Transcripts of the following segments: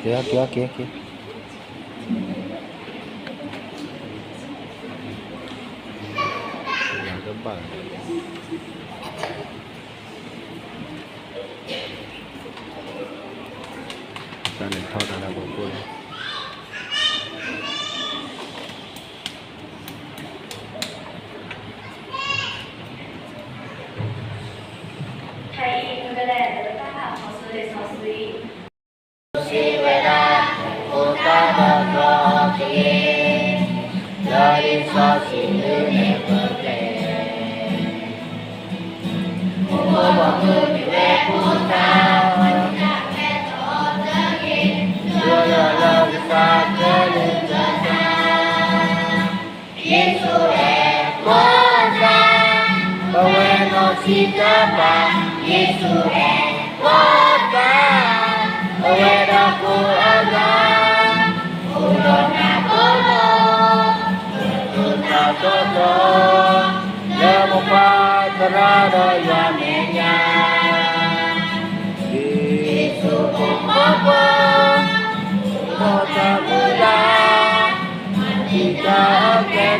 က့ၤ က့ၤ က့ၤ က့ၤ တၢ်န့ၣ်ထီၣ်တၢ်လၢပှၤကိၢ်န့ၣ် စံးဝဲဒၣ်, ဖိသၣ်ဒီးတြီအီၤတဂ့ၤ, လၢလံာ်စီဆှံအုၣ်န့ၢ်ပကျဲ, မူခိၣ်ဘီမုၢ်မ့ၢ်ဝဲဖိသၣ်, တၢ်ပဲတြီအီၤတဂ့ၤ, ယွၤလၢကစၢ်ကလုၢ်ကထါ ယ့ၣ်ၡူးအဲၣ်ဖိသၣ်, ပဝဲနီၢ်ဆံးတဖၣ်, ယ့ၣ်ၡူးအဲၣ်ဖိသၣ်, ပဝဲဒီးဖိအဂၤ, အိၣ်ဒီးနၤကိးနီၢ်, ဒိးတၢ်ထီၣ်ထီ, လၢမိၢ်ပၢ်သရၣ်ဒီးယွၤမဲာ်ညါ ယ့ၣ်ၡူးဖိခွါ, ဒီးတၢ်မုၢ်လၢ်, မၤတံာ်တာ်အကျဲတြီအီၤတ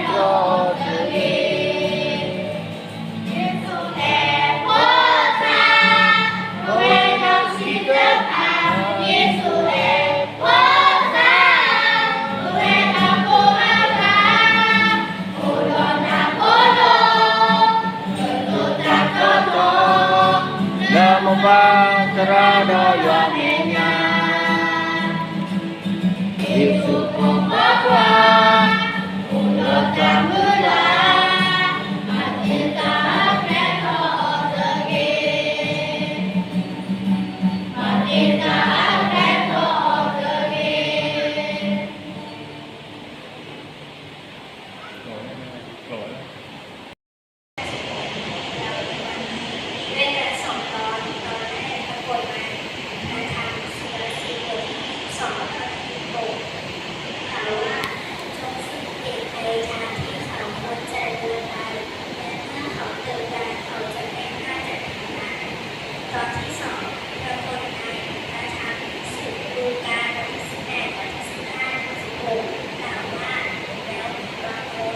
ဂ့ၤ. ယ့ၣ်ၡူးအဲၣ်ဖိသၣ်, ပဝဲနီၢ်ဆံးတဖၣ်, ယ့ၣ်ၡူးအဲၣ်ဖိသၣ်, ပဝဲဒီးဖိအဂၤ အိၣ်ဒီးနၤကိးနီၢ်, ဒိးတၢ်ထီၣ်ထီ, လၢမိၢ်ပၢ်သရၣ်ဒီးယွၤမဲာ်ညါ, ယ့ၣ်ၡူးဖိခွါ, အိၣ်ဒီးတၢ်မုၢ်လၢ်, မၤတံာ်တာ်အကျဲတြီအီၤတဂ့ၤ, မၤတံာ်တာ်အကျဲတြီအီၤတဂ့ၤ. ในการสอนตอนตอนแรกปรากฏมาอาคารศิลาสิบหกสองพันหก ถามว่าจงสังเกตนาฬิกาที่เขาควรจะเดินไปและเมื่อเขาเดินไปเขาจะแต่งหน้าจากไหนมาตอนที่สองปรากฏมาอาคารศิลปดูการที่สิบแปดข้อที่สิบห้าถึงสิบหกถามว่าแล้วบางคน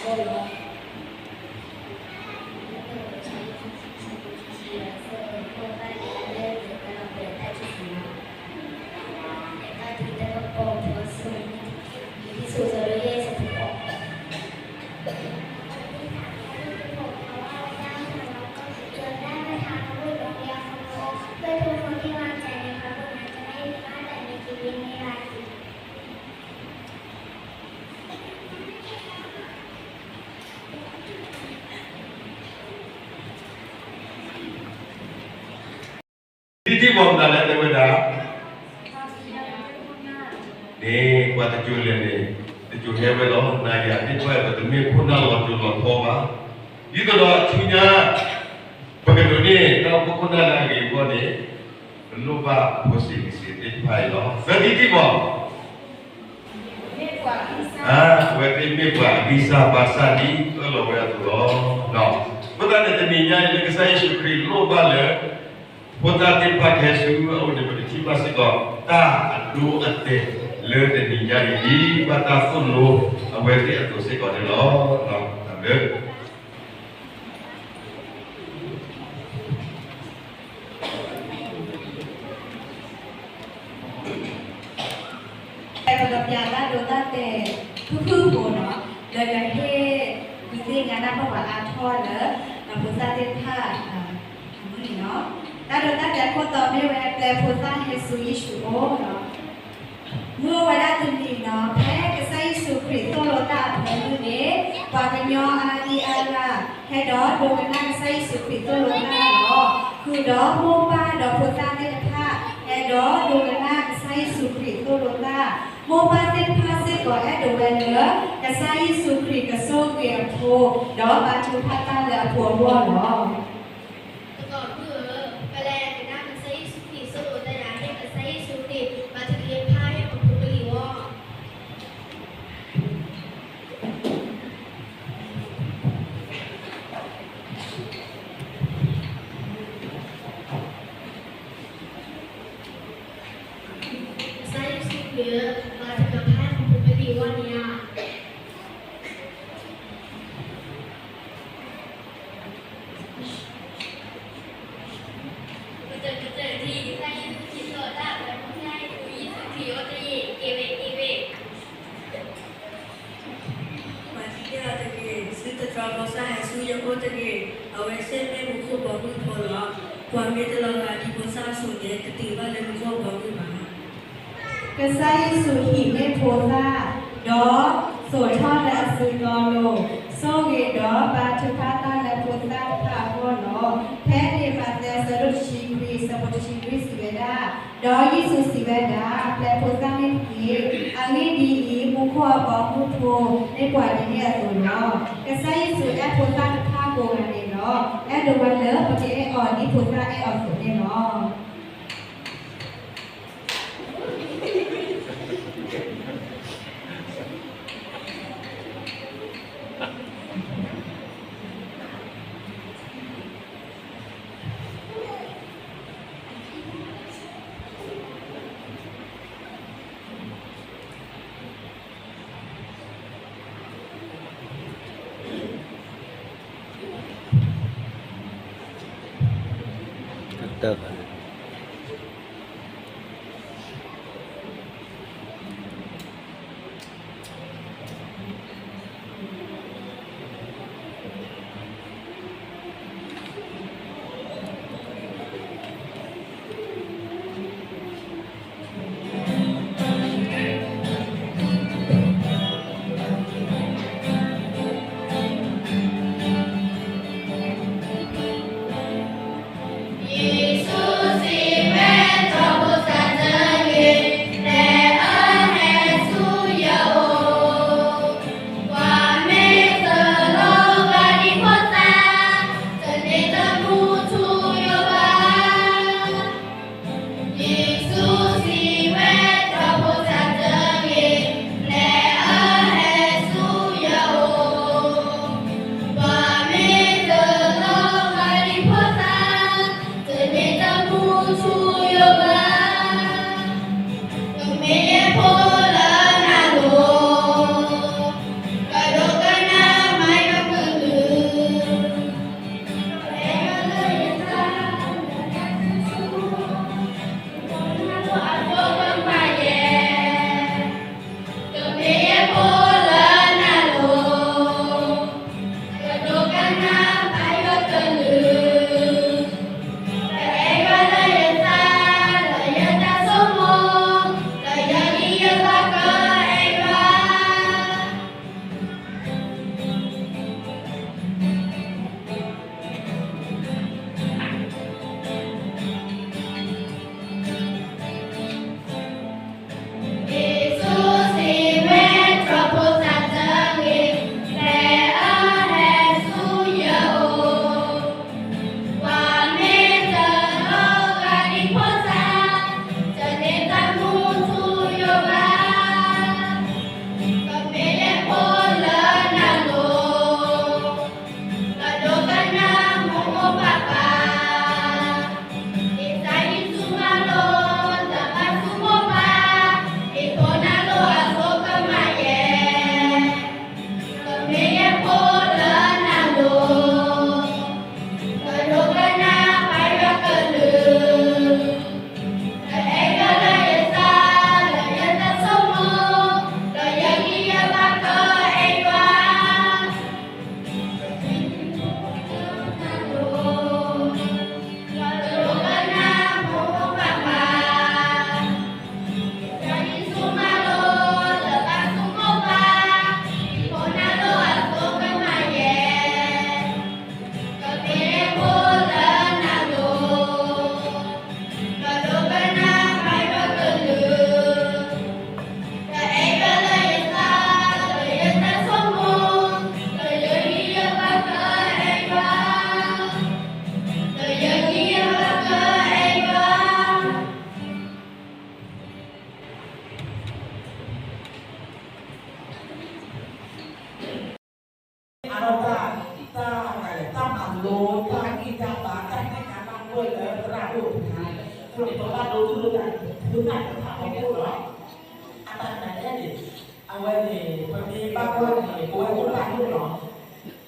လီၤ. ဒ်ထံၣ်ဘၣ်မနုၤလဲၣ် တဲဝဲဒၣ်, န့ၣ် ပှၤတစိၤလဲၣ်န့ၣ် တစိၤဟဲဝဲလီၤ. နၤယၤသ့ၣ်တဖၣ် ပတမ့ၢ်ခိၣ်နၢ်လီၤစိၤလီၤထီဘၣ်. ဒ်သိးဒီးဆူညါ ပကဒိးန့ၢ်တၢ်အိၣ်ဖှိၣ်ခိၣ်နၢ်လၢအဂ့ၤအဂီၢ်န့ၣ် ပလိၣ်ဘၣ်ဖိစ့ၣ်ကစ့ၣ်သ့ၣ်တဖၣ်အံၤလီၤ. သၢထံၣ်တထံၣ်ဘၣ် အဝဲသ့ၣ်မ့ၢ်ပှၤအဂံၢ်စၢ်ဘါစၢ်ဒ်အၢၣ်လီၤဝဲအသိးလီၤ. အဃိသတးန့ၣ် တနံၤညါအံၤလၢကစၢ်ယ့ၣ်ၡူးခရံာ်လိၣ်ဘၣ်လၢ ဖိသၣ်သ့ၣ်တဖၣ်ကဟဲဆူအအိၣ်န့ၣ် ပကထံၣ်ဘၣ်စ့ၢ်ကီး တၢ်အဒိအတဲာ်လၢတနံၤညါအံၤ ဒ်ဘၣ်တၢ်သိၣ်လိအဝဲသ့ၣ်အသိးစ့ၢ်ကီးန့ၣ်လီၤ. တၢ်ဘျုး ပကပျးတၢ်ဒိတၢ်တဲာ်ဖုၣ်ဖုၣ်ဖိနီၤ, ဒီးယဟ့ၣ်ဒုးသ့ၣ်ညါတၢ်ပီၢ်ပှၤအါထီၣ်လၢ ဖိသၣ်သ့ၣ်တဖၣ် အမုၢ်န့ၣ်လီၤ. တၢ်ဒိတၢ်တဲာ်ခိၣ်တီမ့ၢ်ဝဲ ပျဲဖိသၣ်ဟဲဆူယ့ၣ်ၡူးအအိၣ်နီၤ. မုၢ်အိၣ်ဝဲဒၣ်တနံၤနီၤ, ဖဲကစၢ်ယ့ၣ်ၡူးခရံာ်သိၣ်လိတၢ်အဖၢမုၢ်န့ၣ်, ပှၤကညီအါဒံအါဂၤ ဟဲဒီးဒိကနၣ်ကစၢ်ယ့ၣ်ၡူးခရံာ်သိၣ်လိတၢ်လီၤ. ဃုာ်ဒီးမိၢ်ပၢ်ဒီးဖိသၣ်သ့ၣ်တဖၣ် ဟဲဒီးဒိကနၣ်ကစၢ်ယ့ၣ်ၡူးခရံာ်သိၣ်လိတၢ်, မိၢ်ပၢ်သ့ၣ်တဖၣ်စ့ၢ်ကီးအဲၣ်ဒိးဝဲလၢ ကစၢ်ယ့ၣ်ၡူးခရံာ်ကဆိၣ်ဂ့ၤအဖိ, ဒီးဘါထုကဖၣ်တၢ်လၢအဖိအဂီၢ်လီၤ. သကိးမုၣ်ဧၢ, ပလဲၤကနၣ်ကစၢ်ယ့ၣ်ၡူးခရံာ်သိၣ်လိတၢ်ယၤ မ့ၢ်ကစၢ်ယ့ၣ်ၡူးခရံာ်ဘါထုကဖၣ်ဟ့ၣ်ပဖိပလံၤအဂီၢ်. ကစၢ်ယ့ၣ်ၡူးခရံာ်ဧၢ, ဘါထုကဖၣ်ဟ့ၣ်ပဖိပလံၤအဂီၢ်န့ၣ်ဧါ. ကတၢၢ်ကတၢၢ်ဒ်ကစၢ်ယ့ၣ်ၡူးခရံာ်သိၣ်လိတၢ်အဖၢမုၢ်န့ၣ် ယ့ၣ်ၡူးခရံာ်အအိၣ်တဂ့ၤ, က့ၤဝဲက့ၤဝဲ ပှၤဒ်န့ၣ်အီၤတဂ့ၤ, ဆူတတြီဖိသၣ်ဟဲဆူယအိၣ်တဂ့ၤ, အဝဲစ့ၢ်မ့ၢ်မူခိၣ်ဘီမုၢ်ဖိလီၤ. ပှၤမ့ၢ်တလီၤဂာ်ဒ်ဖိသၣ်အသိးန့ၣ် တတုၤဘၣ်လၢမူခိၣ်ဘီမုၢ်ဘၣ်. ကစၢ်ယ့ၣ်ၡူးဟံးန့ၢ်ဖိသၣ်, ဒီးသိးထီၣ်လၢအစုတီလိၤ, ဆိၣ်ဂ့ၤဒီးဘါထုကဖၣ်တၢ်လၢဖိသၣ်တဖၣ်အဂီၢ်လီၤ. ဖဲလံာ်မးသဲအဆၢဒိၣ်တဆံခွံ အဆၢဖိတဆံလွံၢ်စံးဝဲဒၣ်, ဒီးယ့ၣ်ၡူးစံးဝဲဒၣ်, ပျဲဖိသၣ်န့ၣ်တက့ၢ်. အဂ့ၢ်ဒ်အံၤ, မူခိၣ်အဘီမုၢ်ဖိမ့ၢ်ပှၤဒ်န့ၣ်အသိးလီၤ. ကစၢ်ယ့ၣ်ၡူးအဲၣ်ဖိသၣ်တဖၣ်ကိးဂၤဒဲးလီၤ. အဲၣ်ဒိးဝဲလၢပကအဲၣ်အီၤဒ်ဖိသၣ်အဲၣ်အီၤအသိးန့ၣ်လီၤ. ပဘၣ်ဒိသူၣ်ဒိသး ဖိသၣ်တဖၣ်အဖီခိၣ်လီၤ. အတၢ်နာ်န့ၣ် အဝဲန့ၣ် ပမ့ၢ်ဘၣ်ကွၢ်န့ၣ် ပဝဲမိၢ်ပၢ်ဒိၣ်လီၤ.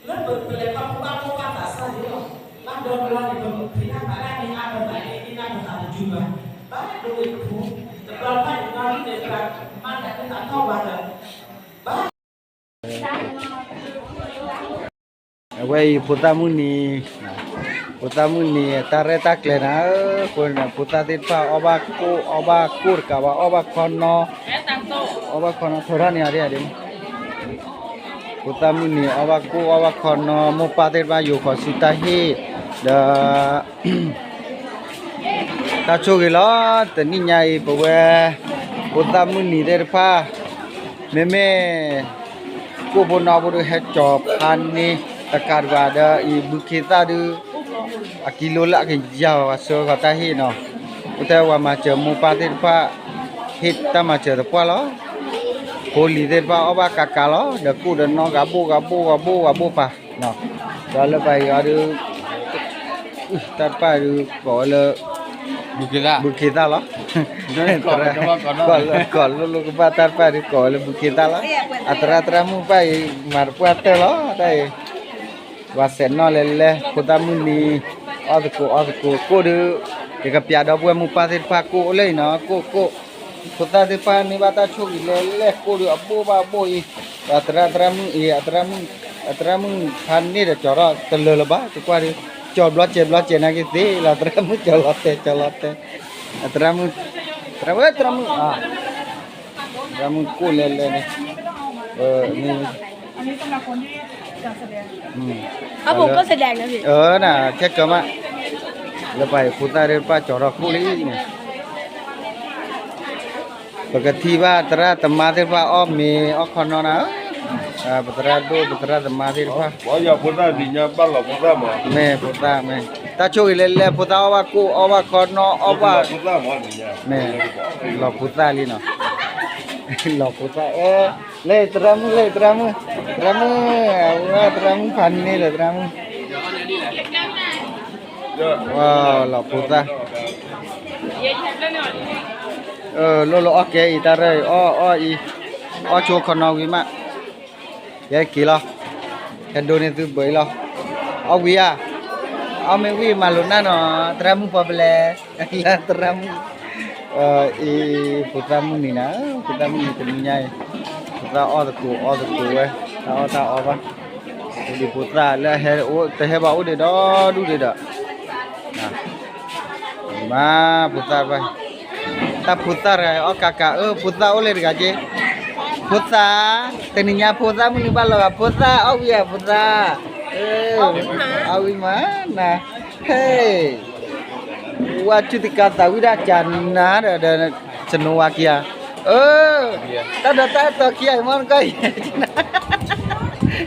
လၢပလဲၤခီဖျိဘၣ်မိၢ်ပၢ်သးစၢ်န့ၣ်လီၤ. ဘၣ်ဒီတဘျီန့ၣ် ပဖံးတၢ်မၤတၢ်န့ၣ် အါပသးန့ၣ် ဒ်နၢ်ပသးတတုၤဘၣ်. ဘၣ်ဒိဝဲတပူၤ တဘျီဘၣ်န့ၣ် နီၢ်ဒုၣ်န့ၣ် ပမၤတၢ်ဒ်သိးထီၣ်ဝါဒီး ဘၣ် အဝဲအံၤဖိသၣ်မုၢ်နံၤ, ဖိသၣ်မုၢ်နံၤ တၢ်ရဲၣ်တၢ်ကျဲၤနၤဧၢ, အဃိန့ၣ် ဖိသၣ်သ့ၣ်တဖၣ် အီၣ်ဘၣ်ကိၣ် အီၣ်ဘၣ်ကိၣ်တကးဘၣ် အီၣ်ဘၣ်ခီနီ, အီၣ်ဘၣ်ခီနီ ထၢထီၣ်န့ၢ်အီၤဒ်အံၤ, ဖိသၣ်မုၢ်နံၤ အီၣ်ဘၣ်ကိၣ် အီၣ်ဘၣ်ခီနီ မိၢ်ပၢ်သ့ၣ်တဖၣ် ယိၤဃီၤဆူတၢ်ဟ့ၣ် ဒီး တၢ်ဆိၣ်ဂ့ၤလီၤ. တနံၣ်ညါအံၤ ပဝဲ ဖိသၣ်မုၢ်နံၤသ့ၣ်တဖၣ် မ့မ့ၢ် ကိၣ်ဖိနီဖိဒုး ဟဲကၠီၤဖးန့ၢ်တကးဒံးဘၣ်ဒီး အံၤဘုခ့သၣ်ဒုး အကံလိလၢအကယၤဘၣ် ပှၤဆှၢဃီၤတၢ်ဟ့ၣ်နီၤ, အိၣ်ထဲပှၤမၤစၢၤမိၢ်ပၢ်သ့ၣ်တဖၣ် ဟ့ၣ်တၢ်မၤစၢၤသပှၢ်လီၤ. ဖိလံၤသ့ၣ်တဖၣ် အီၣ်ဘၣ်ကးကးလီၤ, ဒီးကိၣ်ဒီးနီ ဂၤဘိၣ်ဂၤဘိၣ်ဂၤဘိၣ်ဂၤဘိၣ်ပာ် ဒီးလၢပှၤအံၤအီၤဒုး တၢ်တဖၣ်ဒုးကိးဝဲလၢ ဘုခ့သၣ်လီၤ. ကိးလိာ်လိာ်ကဘၣ် တၢ်တဖၣ်ဒုး ကိးဝဲလၢဘုခ့သၣ်လီၤ. အသရၣ်သရၣ်မုၣ်တဖၣ်အံၤ မၤတပှၢ်တၢၢ်လီၤ တၢ်အံၤ, ပှၤစဲးနီၣ်လဲၤလဲၤ ဖိသၣ်မုၢ်နံၤ အီၣ်သကိးအီသကိး ကိၣ်ဒုး ယကပျးဒီပုၢ်ဝဲၢ်မိၢ်ပၢ်သ့ၣ်တဖၣ် ကိၣ်အိၣ်လၢအံၤနီၤ ကိၣ်ကိၣ်, ဖိသၣ်သ့ၣ်တဖၣ်န့ၢ်ဘၣ်တၢ်ဆိၣ်ဂ့ၤလဲၤလဲၤ ကိၣ်ဒုးအဘိၣ်ဘၣ်အဘိၣ်အံၤ, ဒီးသရၣ်သရၣ်မုၣ်အံၤ အသရၣ်မုၣ် အသရၣ်မုၣ်ဖးန့ၢ်ဒီးကၠီၤထီၣ်တလၢာ်လၢၤဘၣ် တကွၢ်ဒုး ကၠီၤဘျီစဲးဘျီစဲးနာ်က့သ့လီၤ သရၣ်မုၣ်ကၠီၤလီၤတဲာ်ကၠီၤလီၤတဲာ်, အသရၣ်မုၣ် သရၣ်မုၣ် သရၣ်မုၣ်ကိၣ်လဲၤလဲၤန့ၣ်, အဘိၣ်ကိၣ်စဲးဒဲးန့ၣ်, န ခဲကၢၤမး, လၢပှၤအံၤဖိသၣ်သ့ၣ်တဖၣ်ကၠီၤထီၣ်ကိၣ်လံန့ၣ်, ပကထံၣ်ဘၣ်သရၣ်သမါသ့ၣ်တဖၣ်အီၣ်မ့ၤအီၣ်ခီနီနၤ, ပသရၣ်ဒိၣ်ပသရၣ်သမါသ့ၣ်တဖၣ်, မ့ၢ်ဖိသၣ်မ့ၢ်, တၢ်ဆိၣ်ဂ့ၤလဲၤလဲၤ ဖိသၣ်အီၣ်ဘၣ်ကိၣ်အီၣ်ဘၣ်ခီနီအီၣ်ဘၣ်, မ့ၢ်, လီၤဖိသၣ်လံနီၤ, လီၤဖိသၣ်, လၢသရၣ်မုၣ် လၢသရၣ်မုၣ်, သရၣ်မုၣ်, အဝဲသရၣ်မုၣ်ဖးန့ၢ်ဒီးသရၣ်မုၣ်, လီၤဖိသၣ်, လိၣ်လၢအီၣ်ကဲအံၤတၢ်ရဲၣ်အံၤ အီၣ်အီၣ်အံၤ, အီၣ်ဆိခီနီဝံၤမး ယဲက့ၤလီၤ, ဟဲဒိးန့ၢ်သုဘၢအံၤလီၤ, အီၣ်ဝံၤဧါ, အီၣ်မ့ၢ်ဝံၤမၤလိာ်နၢ်နီၤ, သရၣ်မုၣ်ပီၤပလဲၤ, လၢသရၣ်မုၣ်, အံၤ, ဖိသၣ်မုၢ်နံၤနၤ, ဖိသၣ်မုၢ်နံၤတနံၤညါအံၤ, ဖိသၣ်အီၣ်သကိးအီသကိးဝဲ, တၢ်အီၣ်တၢ်အီဘၣ်, ဒ်ဖိသၣ်လၢဟဲအိၣ် တဟဲဘၣ်အိၣ်ဒံးဒီဒူၣ်ဒံးဒီး မါ ဖိသၣ်တဖၣ်, တၢ်ဖိသၣ်တဂၤအီၣ်ကးကး အၢ ဖိသၣ်အိၣ်လၢတဂၤက့, ဖိသၣ်, တနံၤညါဖိသၣ်မုၢ်နံၤဘၣ်လီၤဂာ် ဖိသၣ်အီၣ်ဝံၤဧါ ဖိသၣ်, အီၣ်ဝံၤမးနၤ, ဟဲ, ဝါဆူၣ်သကၤသးဝံၣ်ဒၣ်ကနၤဒီး စနိဝါခံဂၤ, အၢ, တၢ်ဒီးတၢ်အဲၣ်တီခံဂၤအံၤမ့ၢ်နကီၢ်အံၤ,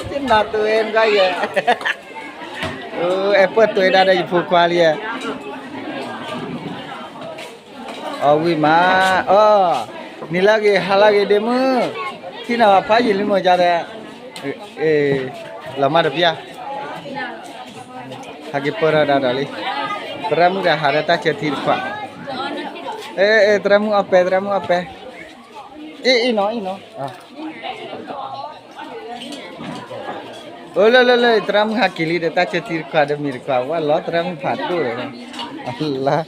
ယနၤတဝဲနကီၢ်အံၤ, အဲၣ်ပၢၢ်တဝဲဒၣ်ဒီးယဖိခွါလံ, အီၣ်ဝံၤမး, အီ, နံၤလၢဂ့ၤ ဟါလၢဂ့ၤ ဒ့မုၣ်, ထံၣ်နၤဘၣ်ဖးယံာ်လံမ့ၢ်ကါဒီး, လီၤမၢ်တပျၢ်, ဟဲက့ၤပၢၢ်ထီၣ်ဒၣ်ဒီးလံ, သရၣ်မုၣ်ဒီးဟးဒီးတၢ်ဆၢထံတခွး, သရၣ်မုၣ်အီၣ်ပဲ သရၣ်မုၣ်အီၣ်ပဲ, အ့ၣ်အံၤနီၤအံၤနီၤ, အၢ လၢလၢလၢ သရၣ်မုၣ်ဟးက့ၤလံဒီး တၢ်ဆၢထံတခွးဒီးမ့ၤတခွး ဝဲလီၤ သရၣ်မုၣ်ဖးဒိၣ်ဒီး, အလါ, အ